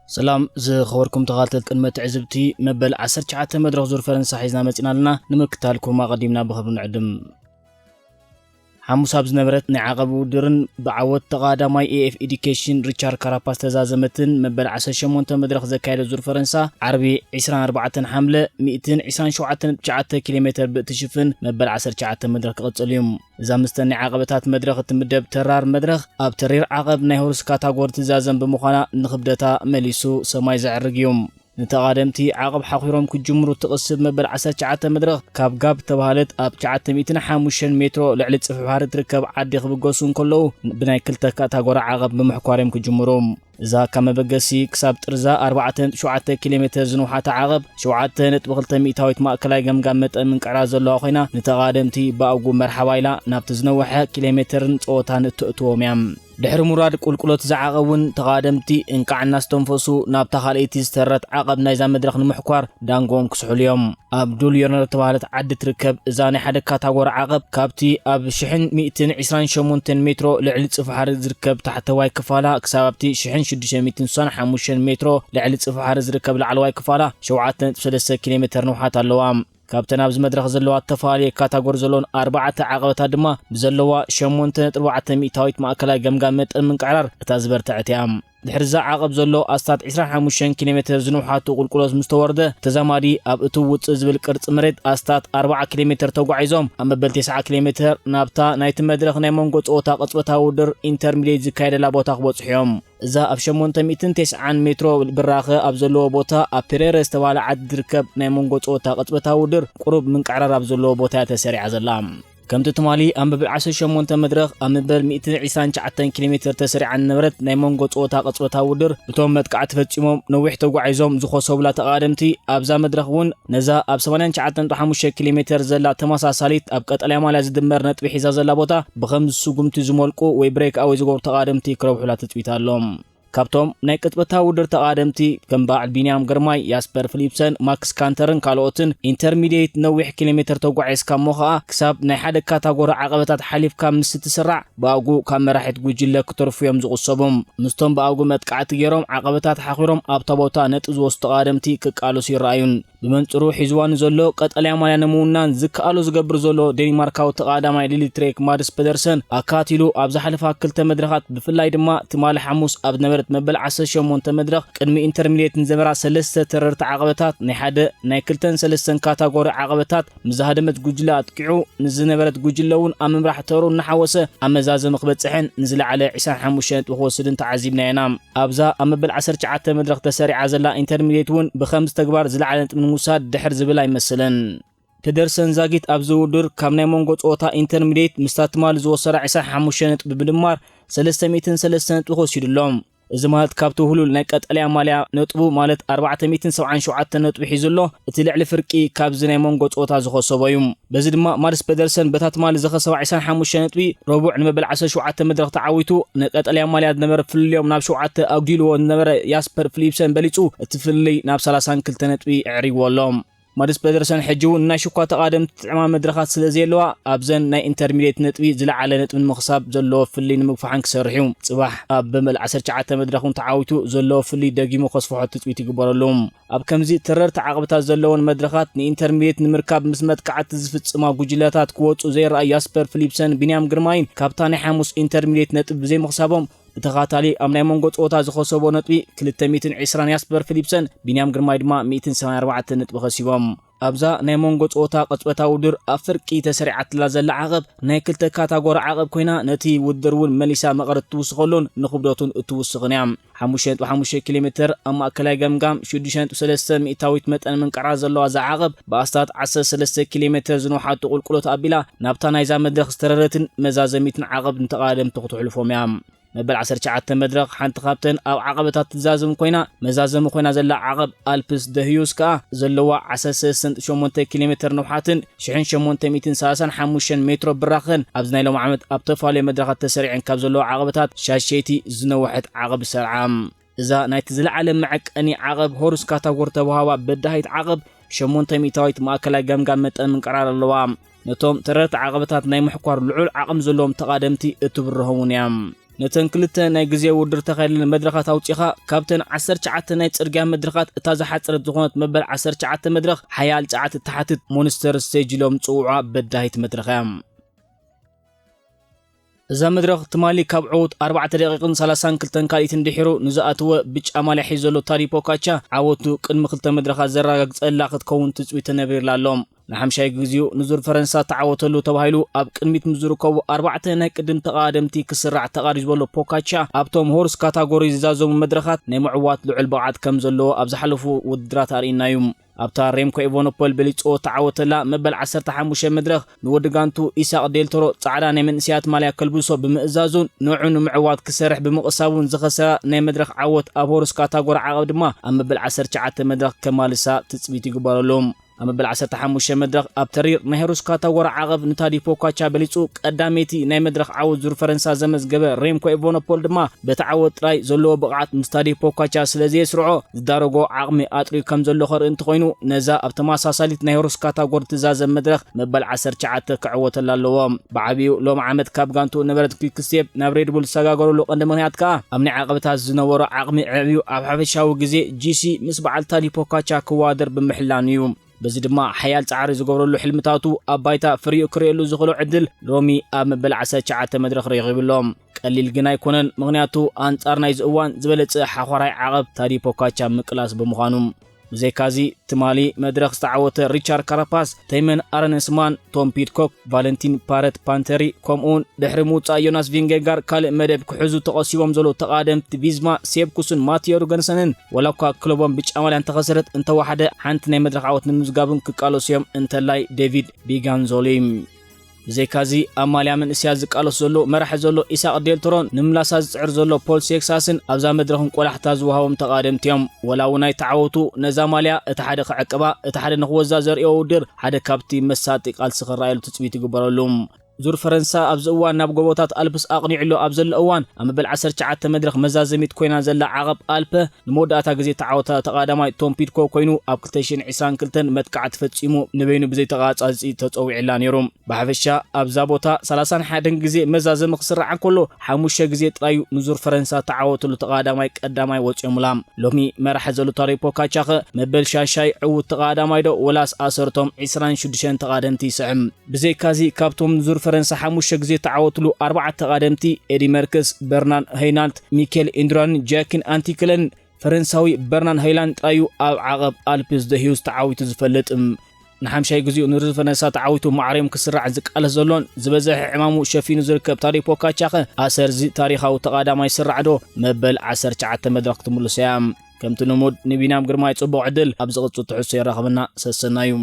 ሰላም ዝኸበርኩም ተኻተልቲ ቅድመ ትዕዝብቲ፣ መበል ዓሰርተ ትሽዓተ መድረኽ ዙር ፈረንሳ ሒዝና መጺና ኣለና። ንምክታልኩም ኣቐዲምና ብኽብሪ ንዕድም። ሓሙስ ኣብ ዝነበረት ናይ ዓቐብ ውድድርን ብዓወት ተቐዳማይ ኤኤፍ ኤዱኬሽን ሪቻርድ ካራፓስ ዝተዛዘመትን መበል ዓሰርተ ሸሞንተ መድረኽ ዘካየደ ዙር ፈረንሳ፣ ዓርቢ ዕስራን ኣርባዕተን ሓምለ፣ ሚእትን ዕስራን ሸውዓተን ነጥቢ ትሽዓተ ኪሎ ሜተር ብእትሽፍን መበል ዓሰርተ ትሽዓተ መድረኽ ክቕጽል እዩ። እዛ ምስተን ናይ ዓቐበታት መድረኽ እትምደብ ተራር መድረኽ፣ ኣብ ተሪር ዓቐብ ናይ ሆርስ ካታጎሪ ትዛዘም ብምዃና ንኽብደታ መሊሱ ሰማይ ዘዕርግ እዩ። ንተቓደምቲ ዓቐብ ሓኺሮም ክጅምሩ እትቕስብ መበል ዓሰርተ ትሽዓተ መድረኽ፣ ካብ ጋብ እተባህለት ኣብ ትሽዓተ ሚእትን ሓሙሽተን ሜትሮ ልዕሊ ጽፍሒ ባሕሪ እትርከብ ዓዲ ክብገሱ እንከለዉ፣ ብናይ ክልተ ካታጎሪ ዓቐብ ብምሕኳር እዮም ክጅምሩ። እዛ ካብ መበገሲ ክሳብ ጥርዛ ኣርባዕተ ነጥቢ ሸውዓተ ኪሎ ሜተር ዝንውሓት ዓቐብ፣ ሸውዓተ ነጥቢ ክልተ ሚእታዊት ማእከላይ ገምጋም መጠን ምንቅዕራር ዘለዋ ኮይና፣ ንተቓደምቲ ብኣጉ መርሓባ ኢላ ናብቲ ዝነውሐ ኪሎ ሜተርን ጸወታን እትእትዎም እያ። ድሕሪ ምውራድ ቁልቁለት እዛ ዓቐብ እውን ተቓደምቲ እንቃዕ እናስተንፈሱ ናብታ ካልኣይቲ ዝተረረት ዓቐብ ናይዛ መድረኽ ንምሕኳር ዳንጎኦም ክስሕሉ እዮም። ኣብ ዱል ዮርነር እተባህለት ዓዲ ትርከብ እዛ ናይ ሓደ ካታጎሪ ዓቐብ፣ ካብቲ ኣብ ሽሕን ሚእትን ዕስራን ሸሞንተን ሜትሮ ልዕሊ ጽፍሒ ባሕሪ ዝርከብ ታሕተዋይ ክፋላ፣ ክሳብ ኣብቲ ሽሕን ሽዱሽተ ሚእትን ስሳን ሓሙሽተን ሜትሮ ልዕሊ ጽፍሒ ባሕሪ ዝርከብ ላዕለዋይ ክፋላ፣ ሸውዓተ ነጥቢ ሰለስተ ኪሎ ሜተር ንውሓት ኣለዋ። ካብተን ኣብዚ መድረኽ ዘለዋ እተፈላለየ ካታጎሪ ዘለወን ኣርባዕተ ዓቐበታት ድማ፣ ብዘለዋ ሸሞንተ ነጥቢ ኣርባዕተ ሚእታዊት ማእከላይ ገምጋም መጠን ምንቅዕራር እታ ዝበርትዐት እያ። ድሕሪ እዛ ዓቐብ ዘሎ ኣስታት ዕስራን ሓሙሽተን ኪሎ ሜተር ዝንውሓቱ ቁልቁለት ምስ ተወርደ፣ ተዛማዲ ኣብ እትው ውጽእ ዝብል ቅርጺ መሬት ኣስታት ኣርብዓ ኪሎ ሜተር ተጓዒዞም፣ ኣብ መበል ተስዓ ኪሎ ሜተር ናብታ ናይቲ መድረኽ ናይ መንጎ ጸወታ ቅጽበታዊ ውድድር ኢንተርሚዲየት ዝካየደላ ቦታ ክበጽሑ እዮም። እዛ ኣብ ሸሞንተ ሚእትን ተስዓን ሜትሮ ብራኸ ኣብ ዘለዎ ቦታ፣ ኣብ ፔሬረ ዝተባህለ ዓዲ ዝርከብ ናይ መንጎ ጸወታ ቅጽበታዊ ውድድር፣ ቁሩብ ምንቅዕራር ኣብ ዘለዎ ቦታ እያ ተሰሪዓ ዘላ። ከምቲ ትማሊ ኣብ መበል ዓሰርተ ሸሞንተ መድረኽ ኣብ መበል ሚእትን ዕስራን ትሽዓተን ኪሎ ሜተር ተሰሪዓ ዝነበረት ናይ መንጎ ጸወታ ቅጽበታዊ ውድድር፣ እቶም መጥቃዕቲ ፈጺሞም ነዊሕ ተጓዒዞም ዝኾሰቡላ ተቓደምቲ፣ ኣብዛ መድረኽ እውን ነዛ ኣብ ሰማንያን ትሽዓተን ነጥቢ ሓሙሽተ ኪሎ ሜተር ዘላ ተመሳሳሊት ኣብ ቀጠልያ ማልያ ዝድመር ነጥቢ ሒዛ ዘላ ቦታ ብኸምዚ ስጉምቲ ዝሞልቁ ወይ ብሬክ ኣወይ ዝገብሩ ተቓደምቲ ክረብሑላ ትጽቢት ኣሎ። ካብቶም ናይ ቅጽበታዊ ውድድር ተቓደምቲ ከም በዓል ቢንያም ግርማይ፣ ያስፐር ፊሊፕሰን፣ ማክስ ካንተርን ካልኦትን ኢንተርሚዲየት ነዊሕ ኪሎ ሜተር ተጓዒዝካ እሞ ኸኣ ክሳብ ናይ ሓደ ካታጎሪ ዓቐበታት ሓሊፍካ ምስ እትስራዕ ብኣግኡ ካብ መራሒት ጉጅለ ክተርፉ እዮም ዝቕሰቡ። ምስቶም ብኣግኡ መጥቃዕቲ ገይሮም ዓቐበታት ሓኺሮም ኣብታ ቦታ ነጥቢ ዝወስዱ ተቓደምቲ ክቃለሱ ይረኣዩን። ብመንጽሩ ሒዝዋ ንዘሎ ቀጠልያ ማልያ ንምውናን ዝከኣሎ ዝገብር ዘሎ ዴንማርካዊ ተቓዳማይ ሊሊ ትሬክ ማድስ ፐደርሰን ኣካቲሉ ኣብ ዝሓለፋ ክልተ መድረኻት ብፍላይ ድማ ትማሊ ሓሙስ ኣብ ዝነበረት መበል ዓሰርተ ሸሞንተ መድረኽ ቅድሚ ኢንተርሚዲየት ንዝነበራ ሰለስተ ተረርቲ ዓቐበታት ናይ ሓደ ናይ ክልተን ሰለስተን ካታጎሪ ዓቐበታት ምስ ዝሃደመት ጉጅለ ኣጥቂዑ ንዝነበረት ጉጅለ እውን ኣብ ምምራሕ ተሩ እናሓወሰ ኣብ መዛዘሚ ክበጽሕን ንዝለዓለ ዕስራን ሓሙሽተ ነጥቢ ክወስድን ተዓዚብናዮ ኢና። ኣብዛ ኣብ መበል ዓሰርተ ትሽዓተ መድረኽ ተሰሪዓ ዘላ ኢንተርሚዲየት እውን ብኸምዚ ተግባር ዝለዓለ ነጥቢ ንምውሳድ ድሕር ዝብል ኣይመስልን። ፔደርሰን ዛጊት ኣብዚ ውድድር ካብ ናይ መንጎ ጸወታ ኢንተርሚዲየት ምስታ ትማሊ ዝወሰዳ ዕስራን ሓሙሽተ ነጥቢ ብምድማር ሰለስተ ሚእትን ሰለስተ ነጥቢ ክወሲዱ ኣሎ። እዚ ማለት ካብቲ ውህሉል ናይ ቀጠልያ ማልያ ነጥቡ ማለት ኣርባዕተ ሚእትን ሰብዓን ሸውዓተን ነጥቢ ሒዙ ኣሎ። እቲ ልዕሊ ፍርቂ ካብዚ ናይ መንጎ ጸወታ ዝኸሰቦ እዩ። በዚ ድማ ማድስ ፔደርሰን በታ ትማሊ ዝኸሰባ ዕስራን ሓሙሽተ ነጥቢ ረቡዕ ንመበል ዓሰርተ ሸውዓተ መድረኽ ተዓዊቱ፣ ንቀጠልያ ማልያ ዝነበረ ፍልልዮም ናብ ሸውዓተ ኣጉዲልዎ ዝነበረ ያስፐር ፊሊፕሰን በሊጹ፣ እቲ ፍልልይ ናብ ሰላሳን ክልተ ነጥቢ ኣዕሪዎ ኣሎ። ማድስ ፔደርሰን ሕጂ እውን ናይ ሽኳ ተቓደምቲ ጥዕማ መድረኻት ስለ ዘየለዋ፣ ኣብዘን ናይ ኢንተርሚዲየት ነጥቢ ዝለዓለ ነጥቢ ንምኽሳብ ዘለዎ ፍልልይ ንምግፋሕን ክሰርሕ እዩ። ጽባሕ ኣብ መበል ዓሰርተ ትሽዓተ መድረኽ እውን ተዓዊቱ ዘለዎ ፍልልይ ደጊሙ ከስፍሖ ትጽቢት ይግበረሉ። ኣብ ከምዚ ተረርቲ ዓቕብታት ዘለወን መድረኻት ንኢንተርሚዲየት ንምርካብ ምስ መጥቃዕቲ ዝፍጽማ ጉጅለታት ክወጹ ዘይረኣዩ ያስፐር ፊሊፕሰን ቢንያም ግርማይን ካብታ ናይ ሓሙስ ኢንተርሚዲየት ነጥቢ ብዘይምኽሳቦም ብተኻታሊ ኣብ ናይ መንጎ ጸወታ ዝኸሰቦ ነጥቢ ክልተ ሚእትን ዕስራን ያስፐር ፊሊፕሰን ቢንያም ግርማይ ድማ ሚእትን ሰብዓን ኣርባዕተን ነጥቢ ከሲቦም። ኣብዛ ናይ መንጎ ጸወታ ቅጽበታዊ ውድድር ኣብ ፍርቂ ተሰሪዓትላ ዘላ ዓቐብ ናይ ክልተ ካታጎሪ ዓቐብ ኮይና ነቲ ውድድር እውን መሊሳ መቐረት እትውስኸሉን ንክብደቱን እትውስኽን እያ። ሓሙሽተ ነጥቢ ሓሙሽተ ኪሎ ሜተር ኣብ ማእከላይ ገምጋም ሽዱሽተ ነጥቢ ሰለስተ ሚእታዊት መጠን ምንቅዕራር ዘለዋ እዛ ዓቐብ ብኣስታት ዓሰርተ ሰለስተ ኪሎ ሜተር ዝንውሓቱ ቁልቁለት ኣቢላ ናብታ ናይዛ መድረኽ ዝተረረትን መዛዘሚትን ዓቐብ ንተቓደምቲ ክትሕልፎም እያ። መበል ዓሰርተ ትሽዓተ መድረኽ ሓንቲ ካብተን ኣብ ዓቐበታት ትዛዘም ኮይና መዛዘሚ ኮይና ዘላ ዓቐብ ኣልፕስ ደህዩስ ከኣ ዘለዋ ዓሰርተ ሰለስተ ነጥቢ ሸሞንተ ኪሎ ሜተር ንውሓትን ሽሕን ሸሞንተ ሚእትን ሰላሳን ሓሙሽተን ሜትሮ ብራኸን ኣብዚ ናይ ሎም ዓመት ኣብ ተፈላለየ መድረኻት ተሰሪዐን ካብ ዘለዋ ዓቐበታት ሻሸይቲ ዝነውሐት ዓቐብ ሰርዓ። እዛ ናይቲ ዝለዓለ መዐቀኒ ዓቐብ ሆርስ ካታጎሪ ተዋህባ በዳሂት ዓቐብ ሸሞንተ ሚእታዊት ማእከላይ ገምጋም መጠን ምንቅራር ኣለዋ። ነቶም ተረርቲ ዓቐበታት ናይ ምሕኳር ልዑል ዓቕሚ ዘለዎም ተቓደምቲ እትብርሆም እውን እያ። ነተን ክልተ ናይ ግዜ ውድድር ተኻየደለን መድረኻት ኣውጺኻ፣ ካብተን ዓሰርተ ትሽዓተ ናይ ጽርግያ መድረኻት እታ ዝሓጸረት ዝኾነት መበል ዓሰርተ ትሽዓተ መድረኽ ሓያል ጸዓት እትሓትት ሞንስተር ስቴጅ ኢሎም ዝጽውዑዋ በዳሂት መድረኽ እያ። እዛ መድረኽ ትማሊ ካብ ዕዉት ኣርባዕተ ደቂቕን ሰላሳን ክልተን ካልኢትን ድሒሩ ንዝኣተወ ብጫ ማልያ ሒዙ ዘሎ ታዲ ፖካቻ ዓወቱ ቅድሚ ክልተ መድረኻት ዘረጋግጸላ ክትከውን ትጽቢት ተነቢርላ ኣሎ። ንሓምሻይ ግዜኡ ንዙር ፈረንሳ ተዓወተሉ ተባሂሉ ኣብ ቅድሚት ምስ ዝርከቡ ኣርባዕተ ናይ ቅድም ተቓደምቲ ክስራዕ ተቓሪቡ ዘሎ ፖካቻ ኣብቶም ሆርስ ካታጎሪ ዝዛዘሙ መድረኻት ናይ ምዕዋት ልዑል ብቕዓት ከም ዘለዎ ኣብ ዝሓለፉ ውድድራት ኣርእዩና እዩ። ኣብታ ሬምኮ ኢቮኖፖል በሊጽዎ ተዓወተላ መበል ዓሰርተ ሓሙሽተ መድረኽ ንወዲ ጋንቱ ኢሳቕ ዴልቶሮ ጻዕዳ ናይ መንእሰያት ማልያ ከልብሶ ብምእዛዙን ንዑ ንምዕዋት ክሰርሕ ብምቕሳቡን ዝኸሰራ ናይ መድረኽ ዓወት ኣብ ሆርስ ካታጎሪ ዓቐብ ድማ ኣብ መበል ዓሰርተ ትሽዓተ መድረኽ ከማልሳ ትጽቢት ይግበረሉ። ኣብ መበል ዓሰርተ ሓሙሽተ መድረኽ ኣብ ተሪር ናይ ሆርስ ካታጎሪ ዓቐብ ንታዲ ፖካቻ በሊጹ ቀዳመይቲ ናይ መድረኽ ዓወት ዙር ፈረንሳ ዘመዝገበ ሬምኮ ኢቮኖፖል ድማ በቲ ዓወት ጥራይ ዘለዎ ብቕዓት ምስ ታዲ ፖካቻ ስለ ዘየስርዖ ዝዳረጎ ዓቕሚ ኣጥርዩ ከም ዘሎ ከርኢ እንተኾይኑ ነዛ ኣብ ተመሳሳሊት ናይ ሆርስ ካታጎሪ ትዛዘም መድረኽ መበል ዓሰርተ ትሽዓተ ክዕወተላ ኣለዎ። ብዓቢኡ ሎም ዓመት ካብ ጋንቱ ነበረት ኪክስቴፕ ናብ ሬድቡል ዝሰጋገረሉ ቀንዲ ምኽንያት ከኣ ኣብ ናይ ዓቐብታት ዝነበሮ ዓቕሚ ዕዕብዩ ኣብ ሓፈሻዊ ግዜ ጂሲ ምስ በዓል ታዲ ፖካቻ ክዋደር ብምሕላኑ እዩ። በዚ ድማ ሓያል ጻዕሪ ዝገብረሉ ሕልምታቱ ኣብ ባይታ ፍሪኡ ክርእየሉ ዝኽእሎ ዕድል ሎሚ ኣብ መበል ዓሰርተ ትሽዓተ መድረኽ ረኺቡ ኣሎ። ቀሊል ግን ኣይኮነን፣ ምኽንያቱ ኣንጻር ናይዚ እዋን ዝበለጸ ሓኾራይ ዓቐብ ታዲ ፖካቻ ምቅላስ ብምዃኑ። ብዘይካዚ ትማሊ መድረኽ ዝተዓወተ ሪቻርድ ካራፓስ፣ ተይመን ኣረንስማን፣ ቶም ፒድኮክ፣ ቫለንቲን ፓረት ፓንተሪ ከምኡውን ድሕሪ ምውጻእ ዮናስ ቪንጌጋር ካልእ መደብ ክሕዙ ተቐሲቦም ዘለዉ ተቓደምቲ ቪዝማ ሴብ ኩስን ማቲዮ ሩገንሰንን ወላ እኳ ክለቦም ብጫ ማልያ እንተኸሰረት እንተወሓደ ሓንቲ ናይ መድረኽ ዓወት ንምምዝጋብ እውን ክቃለሱ እዮም እንተላይ ዴቪድ ቢጋንዞሊ። ብዘይካዚ ኣብ ማልያ መንእሰያት ዝቃለስ ዘሎ መራሒ ዘሎ ኢሳቕ ዴልቶሮን ንምምላሳ ዝጽዕር ዘሎ ፖል ሴክሳስን ኣብዛ መድረኽን ቆላሕታ ዝወሃቦም ተቓደምቲ እዮም። ወላ እውን ኣይተዓወቱ ነዛ ማልያ እቲ ሓደ ክዕቅባ እቲ ሓደ ንኽወዛ ዘርእዮ ውድድር ሓደ ካብቲ መሳጢ ቃልሲ ክረኣየሉ ትጽቢት ይግበረሉ። ዙር ፈረንሳ ኣብዚ እዋን ናብ ጎቦታት ኣልፕስ ኣቕኒዕሉ ኣብ ዘሎ እዋን ኣብ መበል ዓሰርተ ትሽዓተ መድረኽ መዛዘሚት ኮይና ዘላ ዓቐብ ኣልፐ ንመወዳእታ ግዜ ተዓወታ ተቓዳማይ ቶም ፒድኮ ኮይኑ ኣብ ክልተ ሽሕን ዕስራን ክልተን መጥቃዕቲ ፈጺሙ ንበይኑ ብዘይተቓጻጺ ተጸዊዕላ ነይሩ። ብሓፈሻ ኣብዛ ቦታ ሰላሳን ሓደን ግዜ መዛዘሚ ክስራዕ እንከሎ ሓሙሽተ ግዜ ጥራዩ ንዙር ፈረንሳ ተዓወተሉ ተቓዳማይ ቀዳማይ ወጺኦምላ። ሎሚ መራሒ ዘሎ ታዲ ፖካቻኸ መበል ሻሻይ ዕዉት ተቓዳማይ ዶ ወላስ ኣሰርቶም ዕስራን ሽዱሽተን ተቓደምቲ ይስዕም? ብዘይካዚ ካብቶም ንዙር ፈረንሳ ሓሙሽተ ግዜ ተዓወትሉ ኣርባዕተ ተቓደምቲ ኤዲ መርክስ፣ በርናን ሄይናልት፣ ሚኬል ኢንድራን ጃኪን ኣንቲክለን ፈረንሳዊ በርናን ሄይላንድ ጥራዩ ኣብ ዓቐብ ኣልፕስ ደ ሂውስ ተዓዊቱ ዝፈልጥ። ንሓምሻይ ግዜኡ ንዙር ፈረንሳ ተዓዊቱ ማዕረዮም ክስራዕ ዝቃለስ ዘሎን ዝበዝሐ ዕማሙ ሸፊኑ ዝርከብ ታዲ ፖካቻኸ ኣሰርዚ ታሪኻዊ ተቓዳማይ ስራዕ ዶ መበል ዓሰርተ ትሽዓተ መድረኽ ክትምልሶ እያ። ከምቲ ልሙድ ንቢንያም ግርማይ ጽቡቕ ዕድል ኣብ ዝቕጽል ትሕዝቶ የራኽበና። ሰሰናዩ።